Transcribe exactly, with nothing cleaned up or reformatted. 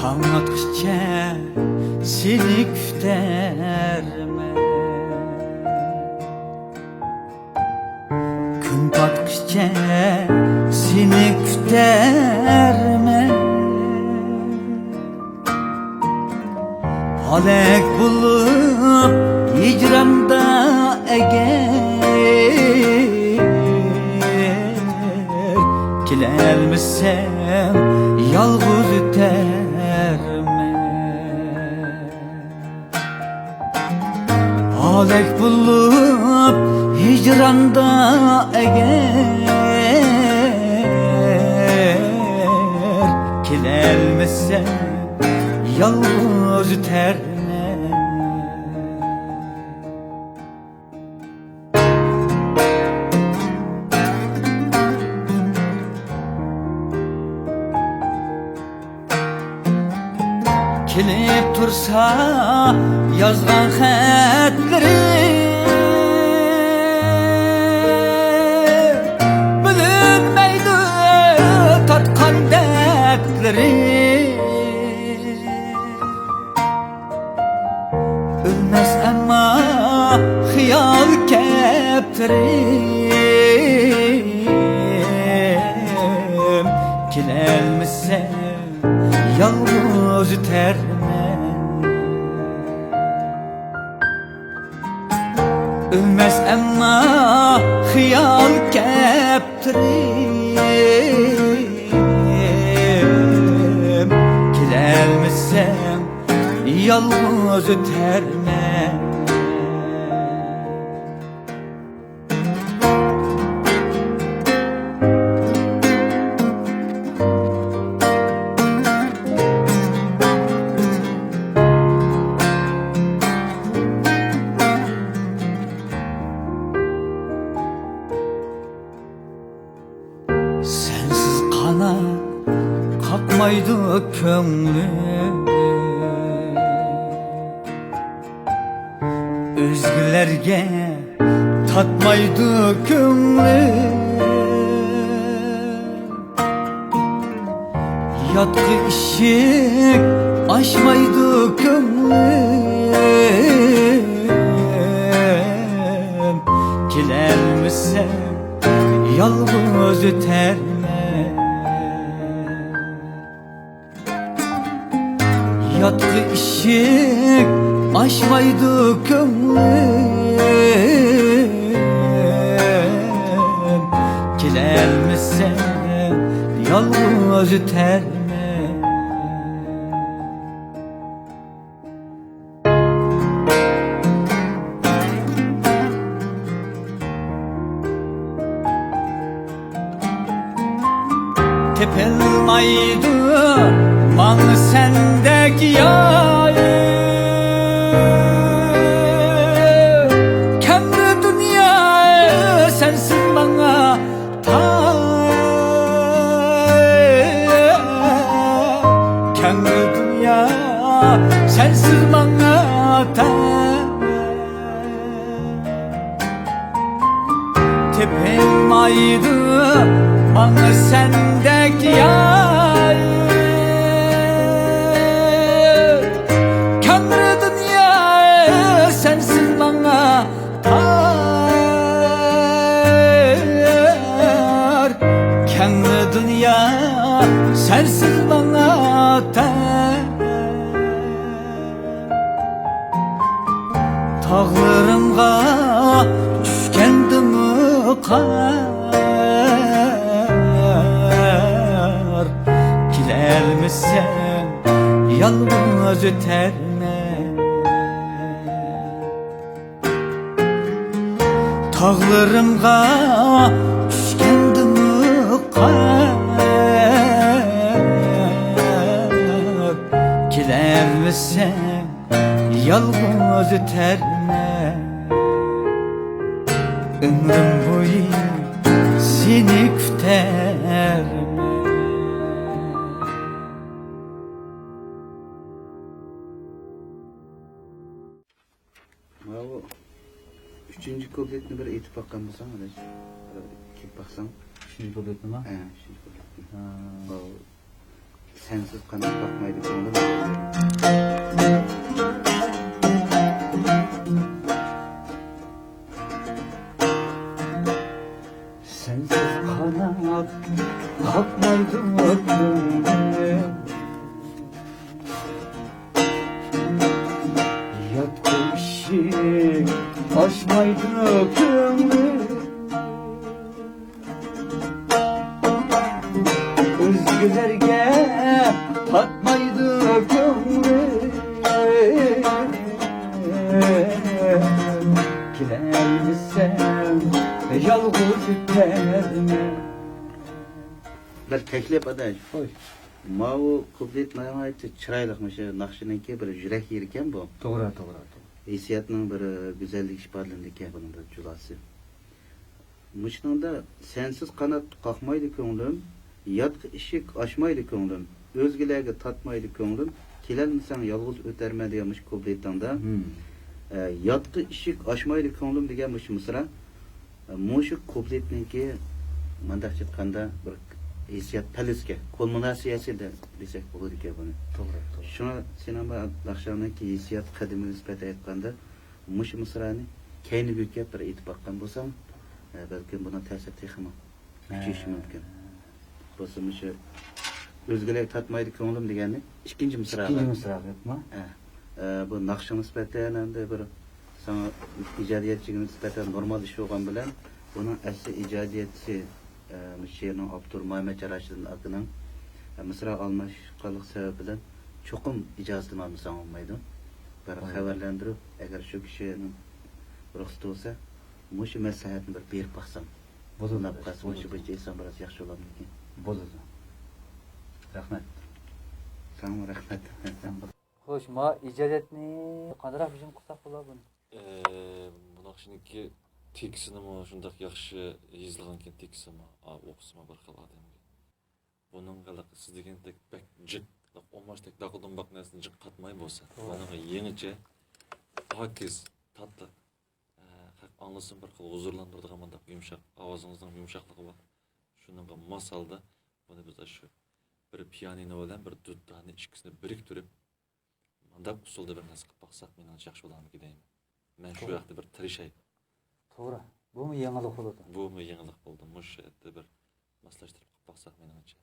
تاڭ ئاتقىچە سېنى كۈتەرمەن. كۈن پاتقىچە سېنى كۈتەرمەن. ھالاك بولۇپ ھىجراندا ئەگەر، كېلەلمىسەم يالغۇز ئۆتەرمەن. ھالاك بولۇپ ھىجراندا ئەگەر، كېلەلمىسەم يالغۇز ئۆتەرمەن. كېلىپ تۇرسا يازغان خەتلىرى، بىلىنمەيدۇ تارتقان دەردلىرى. ئۆلمەس ئەمما خىيال كەپتىرىم، كېلەلمىسەم يالغۇز ئۆتەرمەن. ئۆلمەس ئەمما خىيال كەپتىرىم، كېلەلمىسەم يالغۇز ئۆتەرمەن. سەنسىز قانات قاقمايدۇ كۆڭلۈم، ئۆزگىلەرگە تاتمايدۇ كۆڭلۈم. ياتقا ئىشىك ئاچمايدۇ كۆڭلۈم، كېلەلمىسەم يالغۇز ئۆتەرمەن. ياتقا ئىشىك ئاچمايدۇ كۆڭلۈم، كېلەلمىسەم يالغۇز ئۆتەرمەن. تېپىلمايدۇ ماڭا سەندەك يار، كەڭرى دۇنيا سەنسىز ماڭا تار، كەڭرى دۇنيا سەنسىز ماڭا تار. تېپىلمايدۇ ماڭا سەندەك يار، كەڭرى دۇنيا سەنسىز ماڭا تار، كەڭرى دۇنيا سەنسىز ماڭا تار. تاغلىرىمغا چۈشكەندىمۇ قار، كېلەلمىسەم يالغۇز ئۆتەرمەن. تاغلىرىمغا چۈشكەندىمۇ قار، كېلەلمىسەم يالغۇز ئۆتەرمەن. ئۆمرۈم بويى سېنى كۈتەرمەن. ماۋۇ ئۈچىنچى كۇپلېتنى بىر ئېيتىپ باققان بولساڭ، ئاداش. بىر كېلىپ باقساڭ. ئۈچىنچى كۇپلېتنىما؟ ھە، ئۈچىنچى كۇپلېتنى. ھە. ماۋۇ سەنسىز قانات قاقمايدۇ كۆڭلۈم. سەنسىز قانات قاقمايدۇ كۆڭلۈم. ياتقۇ ئىشىك ئاچمايدۇ كۆڭلۈم. ئۆزگىلەرگە پاتمايدۇ كۆڭلۈم. كېلەلمىسەم يالغۇز ئۆتەرمەن. بىر تەكلىپ، ئاداش. خوش. ماۋۇ كۇپلېت ناھايىتى چىرايلىق، مۇشۇ ناخشىنىڭكى بىر يۈرەك يېرىكەن بۇ. توغرا، توغرا، توغرا. ھېسسىياتنىڭ بىر گۈزەللىكى ئىپادىلىنىدىكەن بۇنىڭ بىر جۇلاسى. مۇشۇنىڭدا سەنسىز قانات قاقمايدۇ كۆڭلۈم، ياتقا ئىشىك ئاچمايدۇ كۆڭلۈم، ئۆزگىلەرگە تاتمايدۇ كۆڭلۈم، كېلەلمىسەڭ يالغۇز ئۆتەرمەن دېگەن مۇشۇ كۇپلېتىڭدا، مم. ئە، ياتقا ئىشىك ئاچمايدۇ كۆڭلۈم دېگەن مۇشۇ مىسرا، ئە، مۇشۇ كۇپلېتنىڭكى مۇنداقچە ئېيتقاندا بىر ھېسسىيات پەللىسىكەن، كۇلمىناتسىيەسى دە-، دېسەك بولىدىكەن بۇنى. توغرا، توغرا. شۇڭا سېنىڭ بۇ ناخشاڭنىڭكى ھېسسىيات قەدىمىگە نىسبەتەن ئېيتقاندا، مۇشۇ مىسرانى كەينىگە بۆكەپ بىر ئېيتىپ باققان بولساڭ، ئە، بەلكىم بۇنىڭ تەسىرى تېخىمۇ كۈچىيىشى ھە. مۇمكىن. بولسا مۇشۇ ئۆزگىلەرگە تاتمايدۇ كۆڭلۈم دېگەننى ئىككىنچى مىسراغا. ئىككىنچى مىسراغا، ھە. ئە، بۇ ناخشىغا نىسبەتەن ئەمدى بىر ساڭا ئىجادىيەتچىگە نىسبەتەن نورمال ئىش بولغان بىلەن بۇنىڭ ئەسلى ئىجادىيەتچىسى، ئە، مۇشۇ شېئىرنىڭ ئاپتورى مۇھەممەت جان راشىدىن ئاكىنىڭ، ئە، مىسرا ئالماشقانلىق سەۋەبى بىلەن چوقۇم ئىجازىتىنى ئالمىساڭ بولمايدۇ. بىر بولىدۇ. خەۋەرلەندۈرۈپ، ئەگەر شۇ كىشىنىڭ رۇخسىتى بولسا، مۇشۇ مەسلىھەتنى بىر بېرىپ باقسام. بولىدۇ، ئۇنداپ قالسا، مۇشۇ بولىدۇ. بويىچە ئېيتسام بىراز ياخشى بولامدىكىن. بولىدۇ. رەھمەت. ساڭىمۇ رەھمەت. خوش، ما ئىجادىيەتنى قانداقراق بىزىم قىلساق بولا بۇنى؟ ئە، بۇ ناخشىنىڭكى تېكىستىنىمۇ شۇنداق ياخشى يېزىلغانكەن، تېكىستىمۇ، ئا، ئوقۇسىمۇ بىر خىل ئادەمگە. بۇنىڭغا ھېلىقى سىز دېگەندەك بەك جىق، ئوماچتەك داقا-دومباق نەرسىنى جىق قاتماي بولسا، توغرا. بۇنىڭغا يېڭىچە، پاكىز، تاتلىق، ئە، خەق ئاڭلىسىمۇ بىر خىل ھۇزۇرلاندۇرىدىغان مۇنداق يۇمشاق، ئاۋازىڭىزنىڭ يۇمشاقلىقى بار. شۇنىڭغا ماس ھالدا بۇنى بىز ئاشۇ بىر پىيانىنو بىلەن بىر دۇتارنى ئىككىسىنى بىرىكتۈرۈپ، مۇنداق ئۇسۇلدا بىر نەرسە قىلىپ باقساق، مېنىڭچە ياخشى بولارمىكىن دەيمەن. مەن شۇ توغرا. ھەقتە بىر تىرىشاي. توغرا. بۇمۇ يېڭىلىق بولىدۇ. بۇمۇ يېڭىلىق بولىدۇ. مۇشۇ ھەقتە بىر ماسلاشتۇرۇپ قىلىپ باقساق، مېنىڭچە.